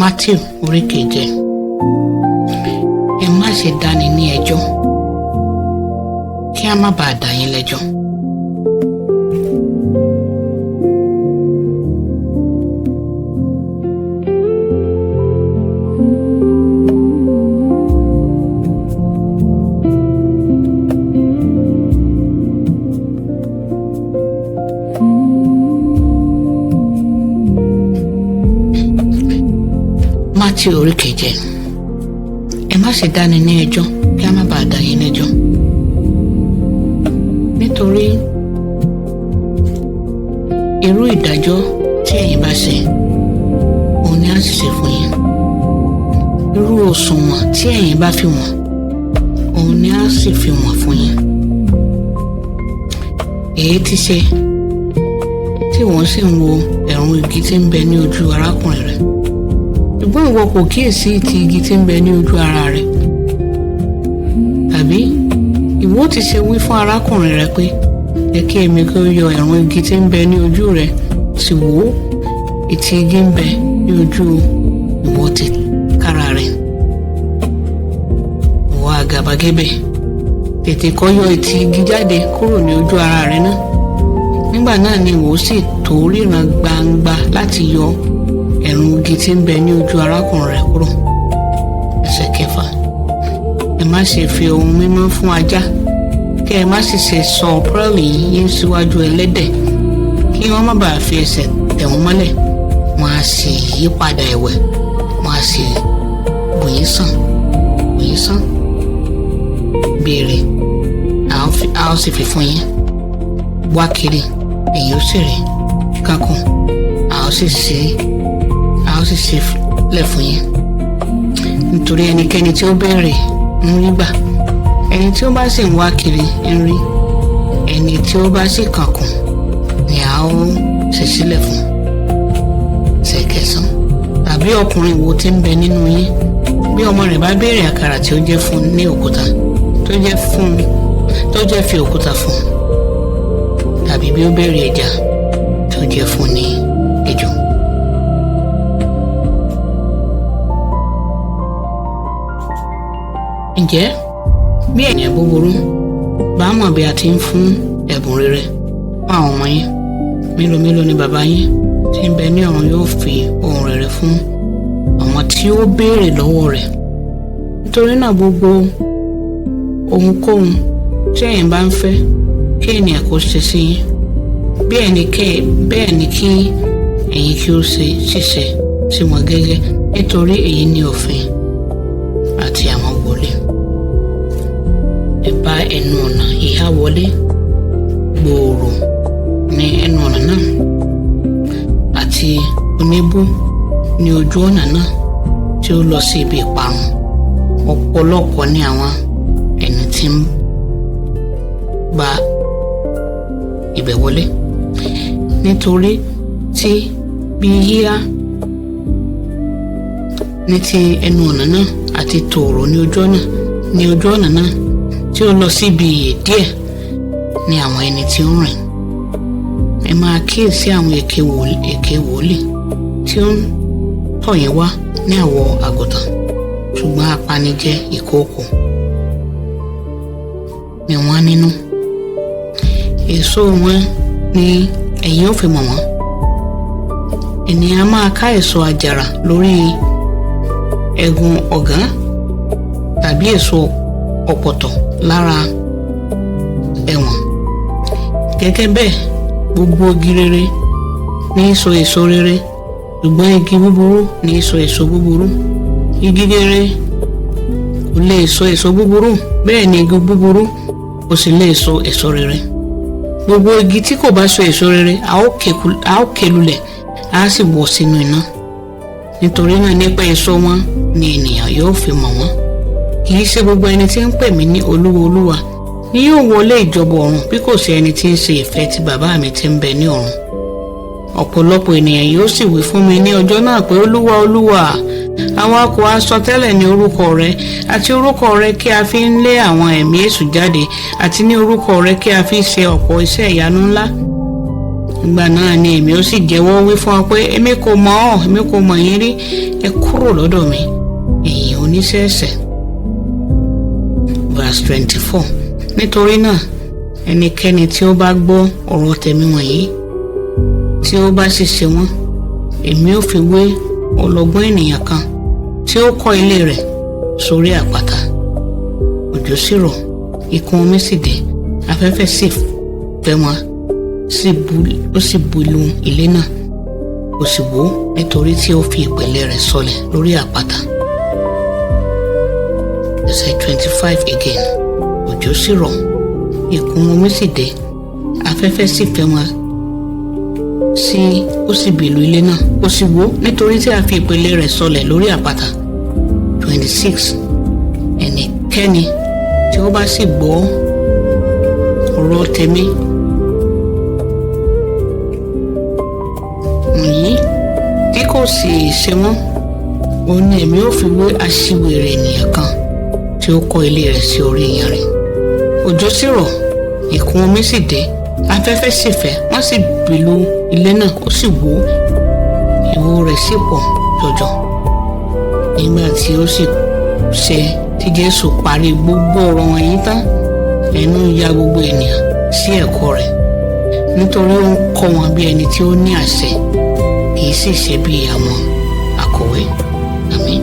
Matthew orí keje. Ẹ má ṣe dáni ní ẹjọ́, kí a má bàa dá yín lẹ́jọ́. Matthew orí keje. Ẹ má ṣe dáni ní ẹjọ́, kí a má bàa dá yín lẹ́jọ́. Nítorí irú ìdájọ́ tí ẹ̀yin bá ṣe, òun ni a sì ṣe fún yín. Irú òṣùwọ̀n tí ẹ̀yin bá fi wọ̀n, òun ni a sì fi wọ̀n fún yín. Èyí ti ṣe tí wọ́n sì ń wo ẹ̀rùn igi tí ń bẹ ní ojú arákùnrin rẹ̀, ṣùgbọ́n ìwọ kò kíyèsí ìtì igi tí ń bẹ ní ojú ara rẹ̀. Tàbí ìwọ ti ṣe wí fún arákùnrin rẹ pé, jẹ́ kí èmi kí ó yọ ẹ̀rùn igi tí ń bẹ ní ojú rẹ, sì wò ó, ìtì igi ń bẹ ní ojú ìwọ tìkára rẹ. Ìwọ àgàbàgebè, tètè kọ́ yọ ìtì igi jáde kúrò ní ojú ara rẹ náà. Nígbà náà ni ìwọ sì tó ríran gbangba láti yọ ẹ̀rùn igi tí ń bẹ ní ojú arákùnrin rẹ kúrò. Ẹsẹ̀ kẹfà. Ẹ má ṣe fi ohun mímọ́ fún ajá, kí ẹ má sì ṣe sọ pẹ́ẹ́lì yín síwájú ẹlẹ́dẹ̀, kí wọ́n má bàa fi ẹsẹ̀ tẹ̀ wọ́n mọ́lẹ̀, wọ́n á sì yí padà ẹ̀wẹ̀, wọ́n á sì bù yín sàn, bù yín sàn. Béèrè, a ó sì fi fún yín. Wá kiri, èyí ó sì rí. Kákùn, a ó sì ṣe a ó sì ṣe lẹ̀ fún yín. Nítorí ẹnikẹ́ni tí ó béèrè ń rí gbà, ẹni tí ó bá sì ń wá kiri ń rí, ẹni tí ó bá sì kànkùn ni a ó ṣe sílẹ̀ fún. Ẹsẹ̀ kẹsàn. Tàbí ọkùnrin wo tí ń bẹ nínú yín, bí ọmọ rẹ̀ bá béèrè àkàrà tí ó jẹ́ fún ní òkúta, tó jẹ́ fún tó jẹ́ fi òkúta fún, tàbí bí ó béèrè ẹja, tó jẹ́ fún ní ejò? Ǹjẹ́ bí ènìyàn búburú bá mọ̀ bí a ti ń fún ẹ̀bùn rere fún àwọn ọmọ yín, mélòó mélòó ni bàbá yín tí ń bẹ ní ọ̀run yóò fi ohun rere fún àwọn tí ó béèrè lọ́wọ́ rẹ̀? Nítorí náà, gbogbo ohunkóhun tí ẹ̀yin bá ń fẹ́ kí ènìyàn kó ṣe sí yín, bẹ́ẹ̀ ni kí ẹ̀yin kí ó ṣe ṣiṣẹ́ sí wọn gẹ́gẹ́, nítorí èyí ni òfin àti àwọn wòlíì. Ẹ bá ẹnu ọ̀nà ìhà wọlé. Gbòòrò ní ẹnu ọ̀nà náà, àti oníbú ní ojú ọ̀nà náà tí ó lọ sí ibi ìparun. Ọ̀pọ̀lọpọ̀ ní àwọn ẹni tí ń gba ibẹ̀ wọlé. Nítorí tí bí yíyá ní ti ẹnu ọ̀nà náà, àti tòòrò ní ojú ọ̀nà náà tí ó lọ síbi ìyè, díẹ̀ ní àwọn ẹni tí ó ń rìn. Ẹ máa kíyèsí àwọn èké wòlíì tí ó ń tọ̀ yín wá ní àwọ̀ àgùntàn, ṣùgbọ́n apanijẹ ìkookò ni wọ́n nínú. Èso wọn ni ẹ̀yin ó fi mọ̀ wọ́n. Ènìyàn máa ká èso àjàrà lórí ẹ̀gún ọ̀gán, tàbí èso ọ̀pọ̀tọ̀ lára ẹ̀wọ̀n? Gẹ́gẹ́ bẹ́ẹ̀, gbogbo igi rere ní í so èso rere, ṣùgbọ́n igi búburú ní í so èso búburú. Igi rere kò lè so èso búburú, bẹ́ẹ̀ ni igi búburú kò sì lè so èso rere. Gbogbo igi tí kò bá so èso rere, a ó ké lulẹ̀, a sì wọ̀ sínú iná. Nítorí náà, nípa èso wọn ni ènìyàn yóò fi mọ̀ wọ́n. Kì í ṣe gbogbo ẹni tí ń pè mí ní Olúwa, Olúwa ni yóò wọlé ìjọba ọ̀run, bí kò sí ẹni tí ń ṣe ìfẹ́ ti bàbá mi tí ń bẹ ní ọ̀run. Ọ̀pọ̀lọpọ̀ ènìyàn yóò sì wí fún mi ní ọjọ́ náà pé, Olúwa, Olúwa, àwa kò á sọ tẹ́lẹ̀ ní orúkọ rẹ, àti orúkọ rẹ kí a fi ń lé àwọn ẹ̀mí èṣù jáde, àti ní orúkọ rẹ kí a fi ṣe ọ̀pọ̀ iṣẹ́ ìyanu ńlá? Nígbà náà ni èmi ó sì jẹ́wọ́ wí fún ọ pé, èmi kò mọ̀ ọ́, èmi kò mọ̀ yín rí, ẹ kúrò lọ́dọ̀ mi, ẹ̀yin oníṣẹ́ ẹ̀ṣẹ̀. Verse 24. Nítorí náà, ẹnikẹ́ni tí ó bá gbọ́ ọ̀rọ̀ tèmi wọ̀nyí, tí ó bá sì ṣe wọ́n, èmi ó fi wé ọlọ́gbọ́n ènìyàn kan tí ó kọ́ ilé rẹ̀ sórí àpáta. Òjò sì rọ̀, ìkún omi sì dé, afẹ́fẹ́ sì fẹ́ wọn, ó sì bu lu ilé náà, kò sì wó, nítorí tí ó fi ìpìlẹ̀ rẹ̀ sọlẹ̀ lórí àpáta. Ẹsẹ̀ 25 again. Òjò sì rọ̀, ìkún omi sì dé, afẹ́fẹ́ sì fẹ́ wọn sí, ó sì bìlù ilé náà, kò sì wó, nítorí tí a fi ìpìlẹ̀ rẹ̀ sọlẹ̀ lórí àpáta. 26. Ẹnikẹ́ni tí ó bá sì gbọ́ ọ̀rọ̀ tèmi wọ̀nyí tí kò sì ṣe wọ́n, òun ni èmi ó fi wé aṣiwèrè ènìyàn kan tí ó kọ́ ilé rẹ̀ sí orí iyanrìn. Òjò sì rọ̀, ìkún omi sì dé, afẹ́fẹ́ sì fẹ́, wọ́n sì bìlù ilé náà, ó sì wó, ìwó rẹ̀ sì pọ̀ jọjọ. Nígbà tí ó sì ṣe tí Jésù parí gbogbo ọ̀rọ̀ wọ̀nyí tán, ẹnu ya gbogbo ènìyàn sí ẹ̀kọ́ rẹ̀, nítorí ó ń kọ́ wọn bí ẹni tí ó ní àṣẹ, kì í sì ṣe bí àwọn akọ̀wé. Àmín.